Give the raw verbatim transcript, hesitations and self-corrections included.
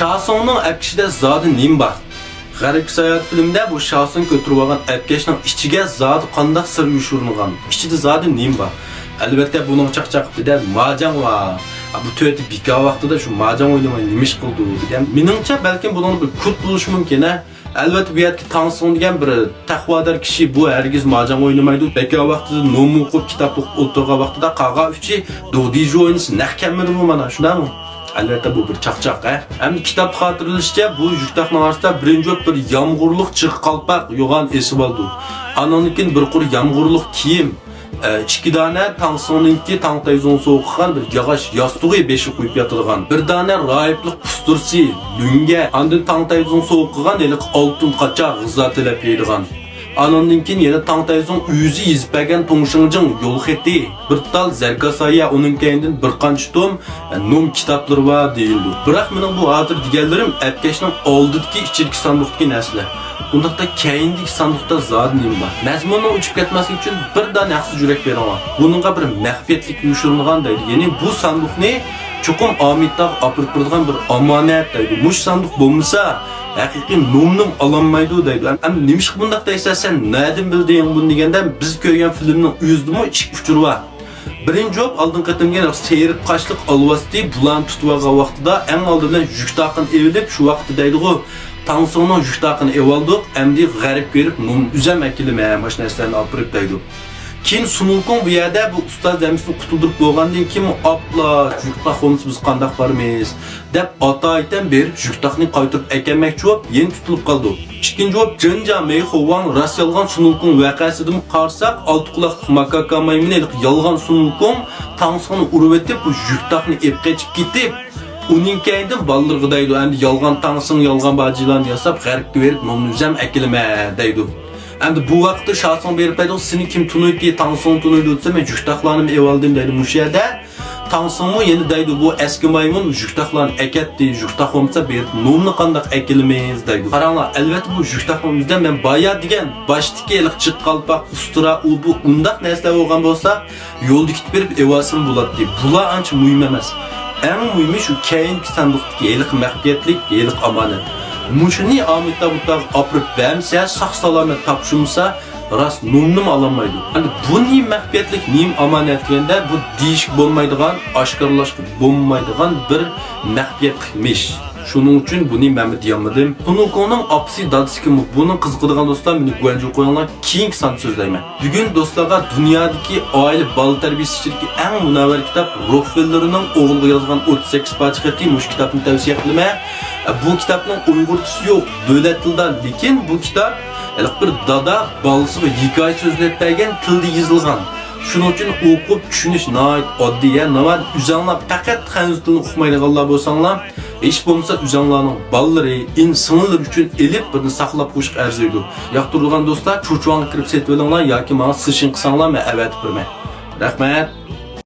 شاسۇڭنىڭ ئەپكىچىدە زادى نېمە بار؟ غەربكە ساياھەت فىلىمىدە بۇ شاسۇڭ كۆتۈرۈۋالغان ئەپكەشنىڭ ئىچىگە زادى قانداق سىر يوشۇرۇنغان؟ ئىچىدە زادى نېمە بار؟ ئەلۋەتتە، بۇنىڭ چاقچاقىدا ماجاڭ بار. بۇ تۆتى بىكار ۋاقتىدا شۇ ماجاڭ ئوينىماي نېمە ئىش قىلدى دېگەن. مېنىڭچە، بەلكىم بۇنىڭدا بىر كۇرت بولۇشى مۇمكىن، ھە؟ ئەلۋەتتە، بۇ يەردىكى تاڭسۇڭ دېگەن بىر تەقۋادار كىشى، بۇ ھەرگىز ماجاڭ ئوينىمايدۇ. بىكار ۋاقتىدا نومۇ ئوقۇپ، كىتاب ئوقۇپ ئولتۇرغان ۋاقتىدا قاغا ئۈچى دودىجۇ ئوينىسا نەق كەلمىدىمۇ مانا، شۇنداقمۇ؟ ئەلۋەتتە، بۇ بىر چاقچاق، ھە؟ ئەمدى كىتابتا خاتىرىلىشىچە، بۇ يۈكتاقنىڭ ئارىسىدا بىرىنچى بولۇپ بىر يامغۇرلۇق چىغ قالپاق يوغان ئېسىۋالىدۇ. ئانىڭدىن كېيىن بىر قۇر يامغۇرلۇق كىيىم، ئە، ئىككى دانە تاڭسۇڭنىڭكى تاڭ تەيزۇڭ سوۋغا قىلغان بىر ياغاچ ياستۇقى بېشىغا قويۇپ ياتىدىغان، بىر دانە راھىبلىق ئۇستۇرىسى، لۆڭگە، ئاندىن تاڭ تەيزۇڭ سوۋغا قىلغان ھېلىقى ئالتۇن قاچا غىزا تىلەپ يەيدىغان. ئانىڭدىن كېيىن يەنە تاڭ تەيزۇڭ ئۆزى يېزىپ بەرگەن تۇڭشىڭجىڭ يول خېتى، بىر تال زەركاسايە، ئۇنىڭ كەينىدىن بىر قانچە توم، ئە، نوم كىتابلىرى بار دېيىلىدۇ. بىراق مېنىڭ بۇ ھازىر دېگەنلىرىم ئەپكەشنىڭ ئالدىدىكى ئىچىدىكى ساندۇقتىكى نەرسىلەر. ئۇنداقتا كەينىدىكى ساندۇقتا زادى نېمە بار؟ مەزمۇننىڭ ئۇچۇپ كەتمەسلىكى ئۈچۈن بىر دانە ھەقسىز يۈرەك بېرىڭلار. بۇنىڭغا بىر مەخپىيەتلىك يوشۇرۇنغان دەيدۇ. يەنى بۇ ساندۇقنى چوقۇم ئامىتاغا ئاپىرىپ بېرىدىغان بىر ئامانەت دەيدۇ. مۇشۇ ساندۇق بولمىسا، ھەقىقىي نومنىمۇ ئالالمايدۇ دەيدۇ. ئەم، ئەم نېمىشقا بۇنداق دەيسەن، سەن نەدىن بىلدىڭ بۇنى دېگەندە، بىز كۆرگەن فىلىمنىڭ ئۆزىدىمۇ ئىككى ئۇچۇر بار. بىرىنچى بولۇپ، ئالدىنقى قېتىمكى سېرىق قاشلىق ئالۋاستى بۇلارنى تۇتۇۋالغان ۋاقتىدا ئەڭ ئالدى بىلەن يۈك تاقىنى ئېلىپ، شۇ ۋاقىتتا دەيدىغۇ، تاڭسۇڭنىڭ يۈك تاقىنى ئېۋالدۇق، ئەمدى غەربكە بېرىپ نومنى ئۈزەم ئەكېلىمەن، ماشۇ نەرسىلەرنى ئاپىرىپ دەيدۇ. كېيىن سۇنۇلكۇڭ بۇ يەردە بۇ ئۇستاز ھەممىسىنى قۇتۇلدۇرۇپ بولغاندىن كېيىنمۇ ئاپلا يۈك تاق بولمىسا بىز قانداق بارىمىز؟ دەپ ئاتايىتەن بېرىپ يۈك تاقنى قايتۇرۇپ ئەكەلمەكچى بولۇپ يەنە تۇتۇلۇپ قالىدۇ. ئىككىنچى بولۇپ جىنجا مېيخوۋاڭ راست يالغان سۇنۇلكۇڭ ۋەقەسىدىمۇ قارىساق، ئالتە قۇلاقلىق ماكاكا مايمۇن ھېلىقى يالغان سۇنۇلكۇڭ تاڭسۇڭنى ئۇرۇۋېتىپ، بۇ يۈك تاقنى ئېلىپ قېچىپ كېتىپ، ئۇنىڭ كەينىدىن بالىلىرىغا دەيدۇ، ئەمدى يالغان تاڭسۇڭ، يالغان باجىلارنى ياساپ غەربكە بېرىپ نومنى ئۈزەم ئەكېلىمەن دەيدۇ. ئەمدى بۇ ۋاقىتتا شاسۇڭ بېرىپ دەيدۇ، سېنى كىم تونۇيتتى، تاڭسۇڭ تونۇيدۇ دېسە، مەن يۈك تاقلارنىمۇ ئېۋالدىم دەيدۇ مۇشۇ يەردە. تاڭسىڭمۇ يەنە دەيدۇ، بۇ ئەسكى مايمۇن يۈك تاقلارنى ئەكەتتى، يۈك تاق بولمىسا بېرىپ نومنى قانداق ئەكىلىمىز دەيدۇ. قاراڭلار، ئەلۋەتتە بۇ يۈك تاقنىڭ ئۆزىدە مەن بايا دېگەن باشتىكى ھېلىقى چىق قالپاق، ئۇستىرا، ئۇ بۇ ئۇنداق نەرسىلەر بولغان بولسا، يولدا كېتىپ بېرىپ ئېۋالسىمۇ بولاتتى. بۇلار ئانچە مۇھىم ئەمەس. ئەڭ مۇھىمى شۇ كەينىدىكى ساندۇقتىكى ھېلىقى مەخپىيەتلىك، ھېلىقى ئامانەت. مۇشۇنى ئامىتابۇتاغا ئاپىرىپ بەرمىسە، ساق-سالامەت تاپشۇرمىسا، راست نومنىمۇ ئالالمايدۇ. ئەمدى بۇ نېمە مەخپىيەتلىك، نېمە ئامانەت دېگەندە، بۇ دېيىشكە بولمايدىغان، ئاشكارىلاشقا بولمايدىغان بىر مەخپىيەتلىكمىش. شۇنىڭ ئۈچۈن بۇنى مەنمۇ دېيەلمىدىم. سۇنۇكۇڭنىڭ ئاپىسى، دادىسى كىم؟ بۇنىڭ قىزىقىدىغان دوستلار مېنى گۇەنجۇ قويۇڭلار، كېيىنكى ساندا سۆزلەيمەن. بۈگۈن دوستلارغا دۇنيادىكى ئائىلە بالا تەربىيىسى ئىچىدىكى ئەڭ مۇنەۋۋەر كىتاب روكفېللېرنىڭ ئوغلىغا يازغان ئوتتۇز سەككىز پارچە خېتى، مۇشۇ كىتابنى تەۋسىيە قىلىمەن. بۇ كىتابنىڭ ئۇيغۇرچىسى يوق، دۆلەت تىلىدا، لېكىن بۇ كىتاب ھېلىقى بىر دادا بالىسىغا ھېكايە سۆزلەپ بەرگەن تىلدا يېزىلغان. شۇنىڭ ئۈچۈن ئوقۇپ چۈشىنىش ناھايىتى ئاددىي. يا ناۋادا ئۆزەڭلار پەقەت خەنزۇ تىلىنى ئۇقمايدىغانلار بولساڭلار، ھېچ بولمىسا ئۆزەڭلارنىڭ بالىلىرى، ئىن-، سىڭىللىرى ئۈچۈن ئېلىپ بىرنى ساقلاپ قويۇشقا ئەرزىيدۇ. ياقتۇرىدىغان دوستلار چۇچۇۋاڭغا كىرىپ سېتىۋېلىڭلار ياكى ماڭا سىشىن قىلساڭلار مەن ئەۋەتىپ بېرىمەن. رەھمەت.